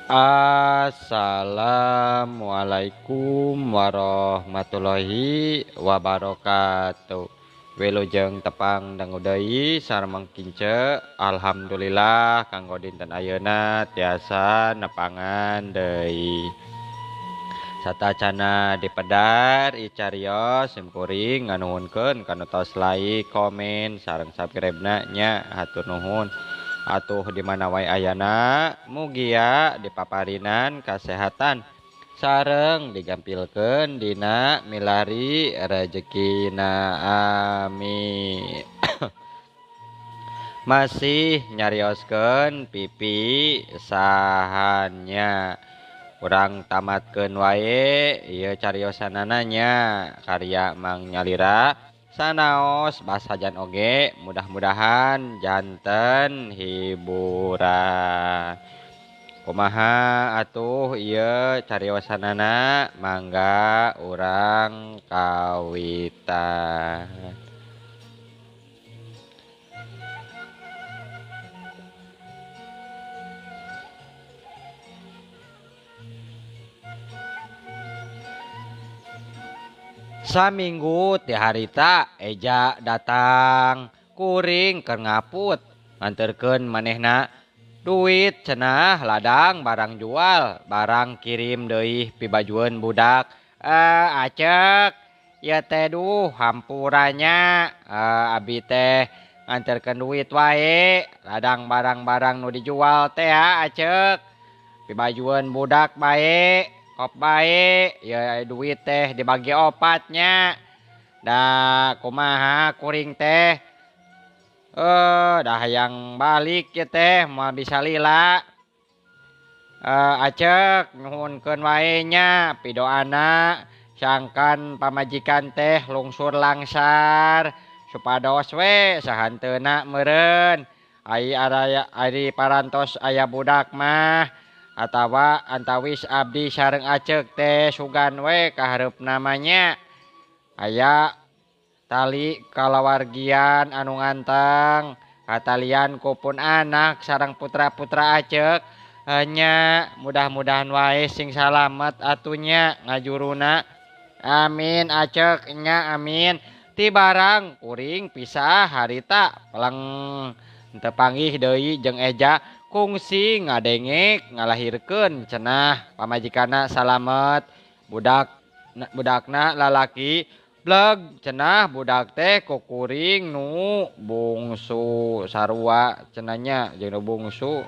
Assalamualaikum warahmatullahi wabarakatuh. Wilujeng tepang dangu deui sareng kince. Alhamdulillah kanggo dinten ayeuna tiasa nepangan deui. Satacana dipedar icarios simkuring nganuhunkeun kana tos like, komen sareng subscribe-na nya, hatur nuhun. Atuh di mana wae ayana mugia dipaparinan kasehatan sareng digampilkeun dina milari rejekina, amin. Masih nyarioskeun pipi sahannya, urang tamatkeun wae ieu cariosanana nya, karya Mang Nyalira sanaos basajan oge, mudah-mudahan janten hiburan. Kumaha atuh ieu cariosanana, mangga urang kawitan. Saminggu ti harita Eja datang kuring keur ngaput nganterkeun manehna duit cenah ladang barang jual barang kirim deui pibajueun budak. Acek ieu teh duh hampuranya, abi teh nganterkeun duit wae ladang barang-barang nu dijual teh acek pibajueun budak bae kop bae ya duit teh dibagi opatnya. Da kumaha kuring teh dah hayang balik ya teh moal bisa lila. Acek nuhunkeun wae nya pidoana sangkan pamajikan teh lungsur langsar supados we sahanteuna meureun ai araya ari parantos aya budak mah atawa antawis abdi sareng acek teh sugan we kaharep namanya aya tali kalawargian anu nganteng katalian kupun anak sareng putra-putra acek nya, mudah-mudahan wae sing salamet atunya ngajuruna, amin acek nya amin. Ti barang kuring pisah harita peleng teu panggih deui jeung Eja kungsi ngadengek ngalahirkeun cenah pamajikanna salamet budak budakna lalaki bleg cenah budak teh kukuring nu bungsu sarua cenahnya jeung nu bungsu.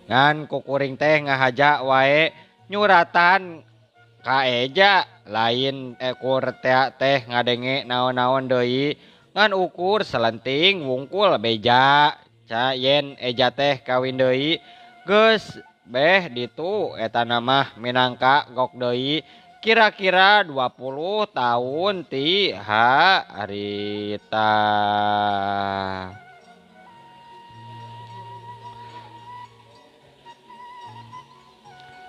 Ngan kukuring teh ngahaja wae nyuratan ka Eja lain ekur teh ngadenge naon-naon deui ngan ukur selenting wungkul beja ca yen Eja teh kawin deui geus beh ditu eta mah minangka gok deui kira-kira 20 tahun ti harita.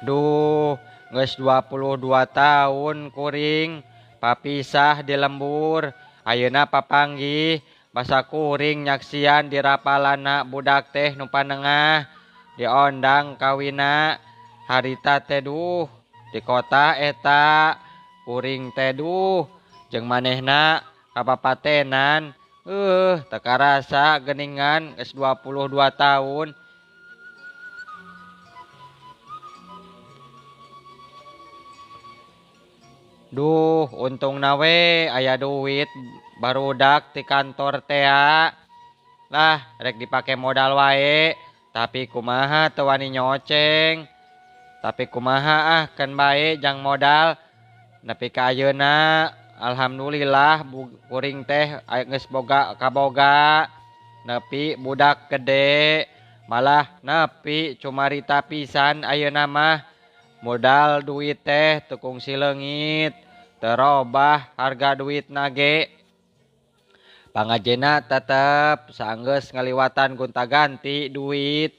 Duh geus 22 tahun kuring papisah di lembur ayeuna papanggih basa kuring nyaksian dirapalana budak teh nu panengah diondang kawina harita teh duh di kota eta kuring teh duh jeung manehna kapapatenan teu karasa geuningan geus 22 tahun. Duh untungna we aya duit barudak ti kantor tea lah rek dipake modal wae tapi kumaha teu wani nyoceng tapi kumaha ah keun bae jang modal nepi ka ayeuna alhamdulillah kuring teh geus boga kaboga nepi budak gede malah nepi cumarita pisan ayeuna mah modal duit teh teu kungsi leungit terobah harga duit nage pangajena tetep saanggeus ngaliwatan gonta-ganti duit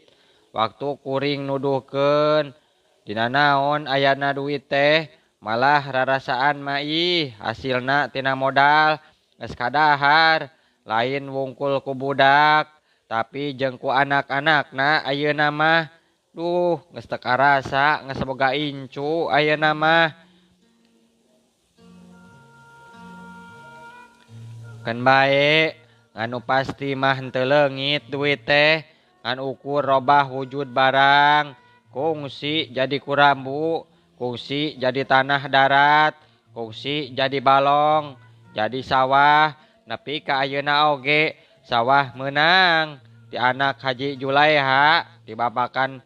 waktu kuring nuduhkeun dina naon ayana duit teh malah rarasaan mah ih hasilna tina modal geus kadahar lain wungkul ku budak. Tapi jeung ku anak-anakna ayeuna mah duh geus teu karasa geus boga incu ayeuna mah. Keun bae nganu pasti mah henteu leungit duit teh ngan ukur robah wujud barang kungsi jadi kurambu, kungsi jadi tanah darat, kungsi jadi balong, jadi sawah nepi ka ayeuna oge sawah meunang ti anak Haji Julaiha dibabakan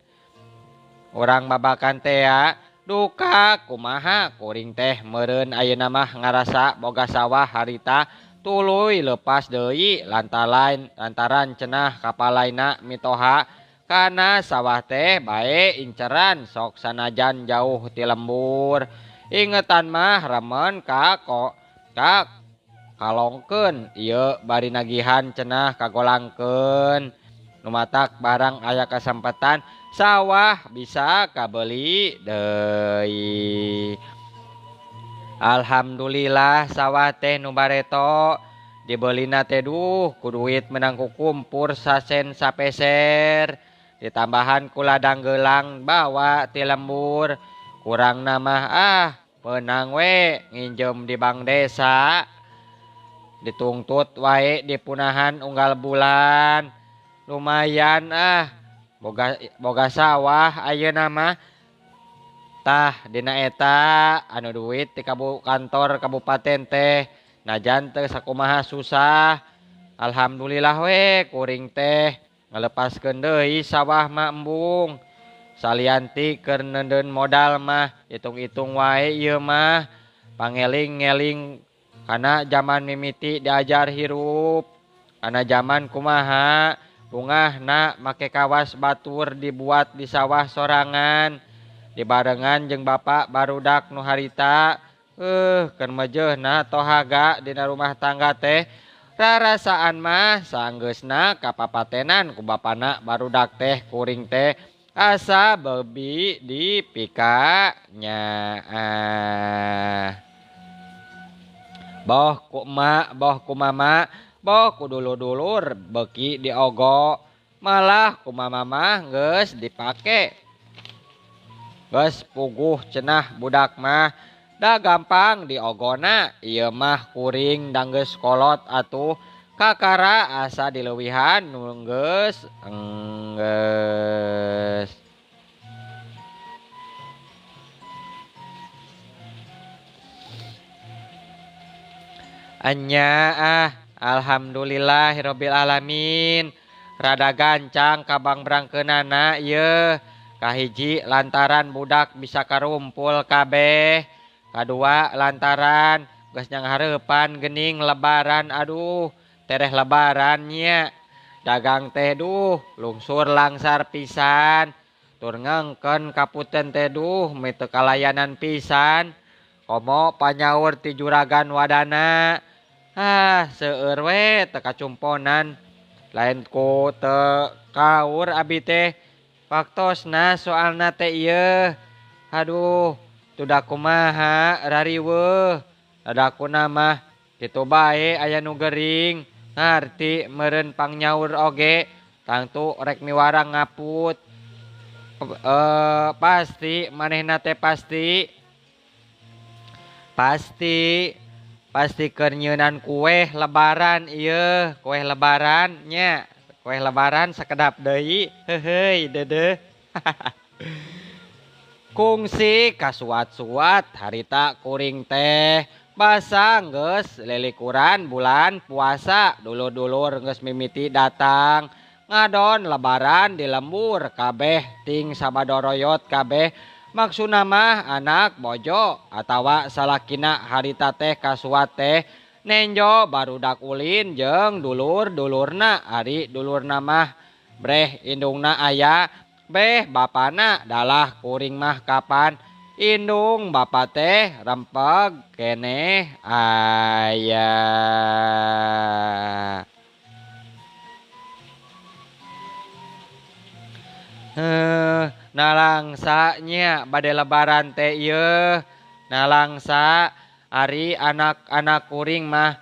urang babakan tea duka kumaha kuring teh meureun ayeuna mah ngarasa boga sawah harita tuluy lepas deui lantaran cenah kapalaina mitoha kana sawah teh bae inceran sok sanajan jauh ti lembur ingetan mah remen ka kalongkeun ieu bari nagihan cenah kagolangkeun nu matak barang aya kasempatan sawah bisa kabeuli deui. Alhamdulillah sawah teh nu bareto dibelina teh duh ku duit menang ku kumpur sasen sapeser ditambahan ku ladang gelang bawa ti lembur kurang mah ah peunang we nginjem di bank desa dituntut wae dipunahan unggal bulan lumayan ah boga sawah ayeuna mah. Tah dina eta anu duit ti kantor kabupaten teh najan teu sakumaha susah alhamdulillah we kuring teh ngalepaskeun deui sawah mah embung salianti keur neundeun modal mah hitung-hitung wae ieu mah pangeling-ngeling kana jaman mimiti diajar hirup kana jaman kumaha bungahna make kawas batur dibuat di sawah sorangan dibarengan jeung bapak barudak nu harita keur mejeuhna tohaga dina rumah tangga teh rarasaan mah sanggeusna kapapatenan ku bapana barudak teh kuring teh asa bebi dipika nyaah. Boh ku emak, boh ku mama, boh ku dulur-dulur beuki diogo malah ku mama mah geus dipake. Geus puguh cenah budak mah da gampang diogona ieu mah kuring da geus kolot atuh kakara asa dileuwihan nu geus enggeus. Anya ah alhamdulillahirabbil alamin rada gancang kabang brangkeunana ieu. Kahiji lantaran budak bisa karumpul kabeh, kadua lantaran geus nyanghareupan geuning lebaran aduh tereh lebaran nya dagang teh duh lungsur langsar pisan tur ngengkeun kaputen teh duh mi teu kalayanan pisan komo panyaur ti juragan wadana ah seueur we teu kacumponan lain ku teu kaur abi teh waktosna soalna teh ieu aduh tudah kumaha rariweuh dadakuna mah kitu bae aya nu gering ngarti meureun pangnyaur oge tangtu rek miwarang ngaput pasti manehna teh pasti pasti keur nyeunan kueh lebaran ieu kueh lebaran nya kue lebaran sakedap deui heuheuy deudeuh. Kungsi kasuat-suat harita kuring teh basa geus lelikuran bulan puasa dulur-dulur geus mimiti datang ngadon lebaran di lembur kabeh ting sabadoroyot kabeh maksudna mah anak bojo atawa salakina harita teh kasuat teh nenjo barudak ulin jeung dulur-dulurna ari dulurna mah breh indungna aya beh bapana dalah kuring mah kapan indung bapa teh rempeg keneh aya. Nalangsa nya bade lebaran teh ieu nalangsa ari anak-anak kuring mah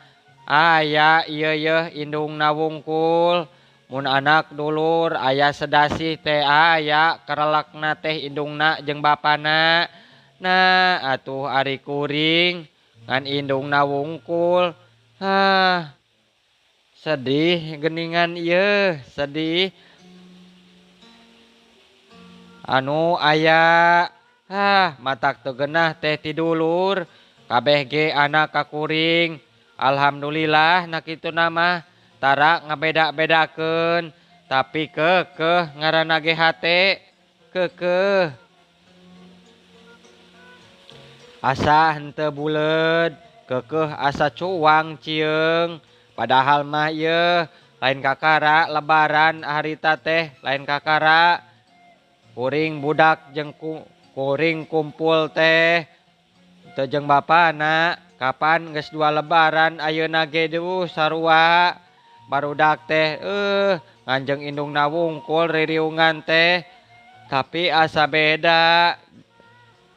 aya ieu yeuh indungna wungkul Mun anak dulur aya sedasih teh aya kerelakna teh indungna jeung bapana. Nah atuh ari kuring ngan indungna wungkul. Hah, sedih geningan ieu, sedih. Anu aya hah matak teu geunah teh ti dulur kabeh ge anak ka kuring. Alhamdulillah na kituna mah tara ngabeda-bedakeun tapi keukeuh ngaranna ge hate keukeuh. Asa henteu buleud keukeuh asa cuang cieung padahal mah ieu lain kakara lebaran harita teh lain kakara kuring budak jeung kuring kumpul teh teu jeung bapana kapan geus dua lebaran ayeuna ge duh sarua barudak teh nganjeng indungna wungkul ririungan teh tapi asa beda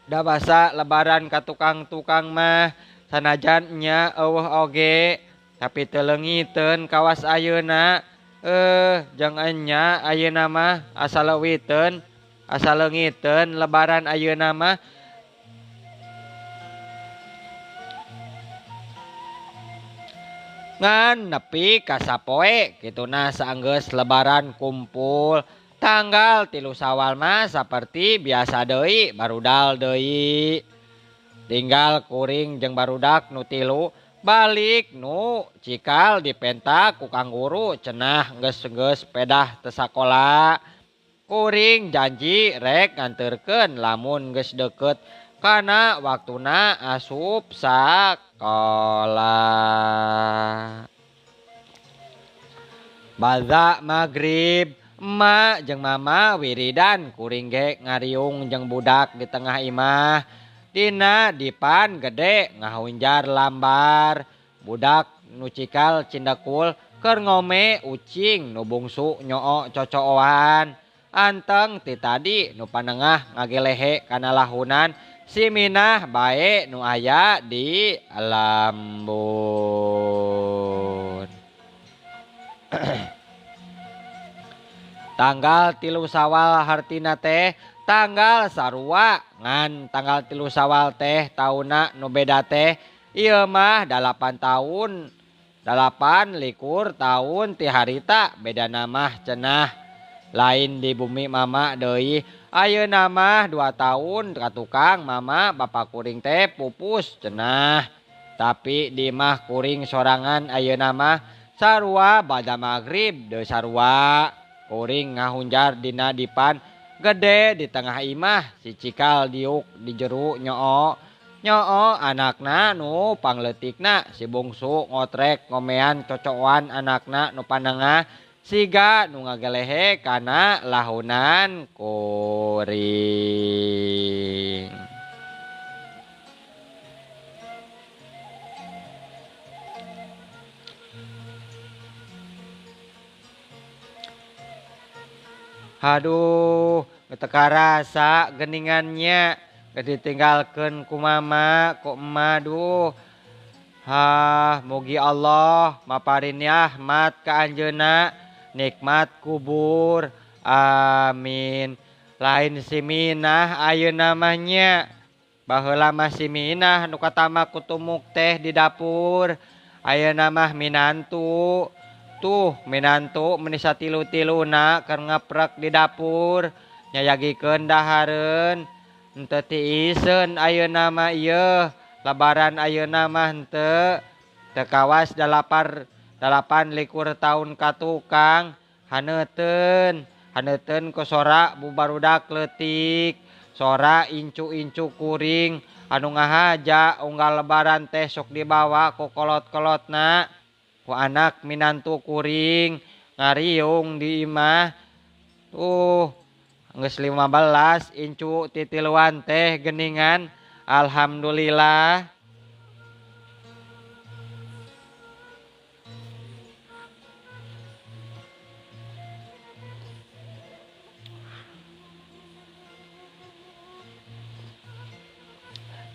da basa lebaran ka tukang-tukang mah sanajan nya eueuh oge tapi teu leungiteun kawas ayeuna jeung enya ayeuna mah asa leuwiteun asa leungiteun lebaran ayeuna mah. Ngan nepi ka sapoe kituna saenggeus lebaran kumpul tanggal 3 Sawal mah saperti biasa deui barudal deui. Tinggal kuring jeung barudak nu 3 balik nu cikal dipenta ku kang guru cenah geus-geus pedah teu sakola. Kuring janji rek nganterkeun lamun geus deukeut kana waktuna asup sakola. Baza magrib emak jeung mama wiridan kuring ge ngariung jeung budak di tengah imah. Dina dipan gede ngahunjar lambar budak nu cikal cindekul keur ngome ucing nu bungsu nyoo cocooan. Anteng ti tadi nu panengah ngagelehe kana lahunan si Minah bae nu aya di lambun. Tanggal 3 Sawal hartina teh tanggal sarua ngan tanggal 3 Sawal teh tauna nu beda teh ieu mah 8 tahun 28 tahun ti harita beda mah cenah lain di bumi mama deui. Ayeuna mah 2 tahun ka tukang mama bapa kuring teh pupus cenah tapi di mah kuring sorangan ayeuna mah sarua bada magrib deui sarua kuring ngahunjar dina dipan gede di tengah imah si cikal diuk di jeru nyoo nyoo anakna nu pangleutikna si bungsu ngotrek ngomean cocoan anakna nu panengah siga nu ngagelehe kana lahunan kuring. Aduh, teu karasa geningannya ditinggalkeun ku mama ku emak duh. Hah, mugi Allah maparin rahmat ka anjeunna nikmat kubur. Amin. Lain si Minah ayeuna mah nya. Baheula mah si Minah nu katama kutumuk teh di dapur. Ayeuna mah minantu. Tuh minantu meni satilu-tiluna keur ngeprek di dapur nyayagikeun dahareun. Henteu tiiseun ayeuna mah ieu. Lebaran ayeuna mah henteu. Teu kawas 28 tahun ka tukang haneuteun. Haneuteun ku sora bubarudak leutik. Sora incu-incu kuring anu ngahaja unggal lebaran teh sok dibawa ku kolot-kolotna. Ku anak minantu kuring ngariung di imah. Tuh geus 15 incu titiluan teh geningan. Alhamdulillah.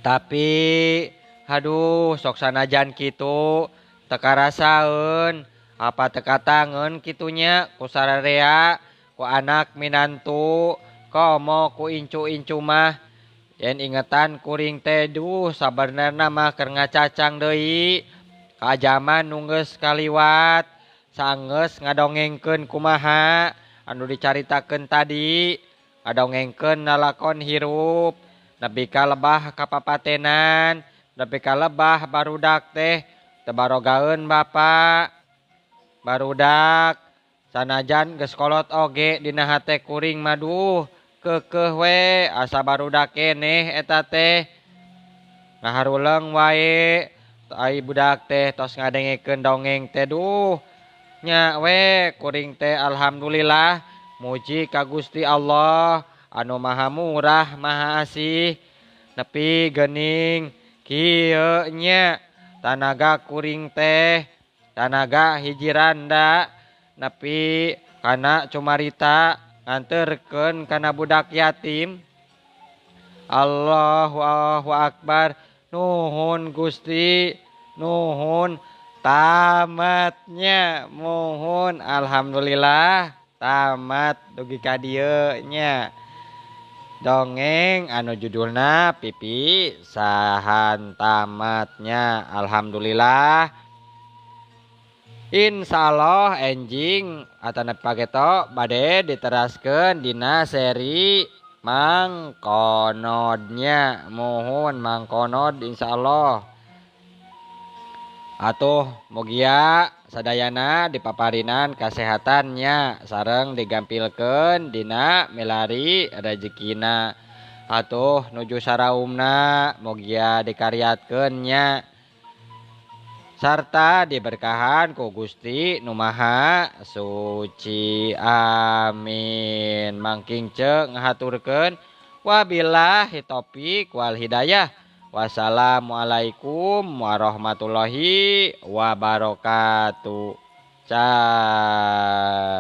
Tapi aduh sok sanajan kitu teu karasaeun Apa teu katangeun kitu nya ku sararea, ku anak minantu, komo ku incu-incu mah. Yen ingetan kuring teh duh sabenerna mah keur ngacacang deui ka jaman nu geus kaliwat, sanggeus ngadongengkeun kumaha anu dicaritakeun tadi, ngadongengkeun lalakon hirup nepi ka lebah ka papatenan, nepi ka lebah barudak teh teu barogaeun bapa. Barudak sanajan geus kolot oge dina hate kuring mah duh keukeuh we asa barudak keneh eta teh. Ngaharuleng wae ai budak teh tos ngadengekeun dongeng teh duh nya we kuring teh alhamdulillah muji ka Gusti Allah anu maha murah maha asih nepi geuning kieu nya tanaga kuring teh tanaga hiji randa nepi kana cumarita nganterkeun kana budak yatim. Allahu akbar, nuhun Gusti, nuhun tamatnya, muhun alhamdulillah tamat dugi ka dieu nya. Dongeng anu judulna Pipi Sahan tamatnya, alhamdulillah. Insyaallah enjing atanapi pageto bade diteraskeun dina seri Mangkonodnya, muhun Mangkonod insyaallah. Atuh mugia sadayana dipaparinan kasehatannya sareng digampilkeun dina milari rejekina. Atuh nuju saraumna mugia dikariatkeun nya sarta diberkahan ku Gusti nu Maha Suci. Amin. Mangking ce ngahaturkeun wabillahi taufik wal hidayah. Wassalamualaikum warahmatullahi wabarakatuh. Cah.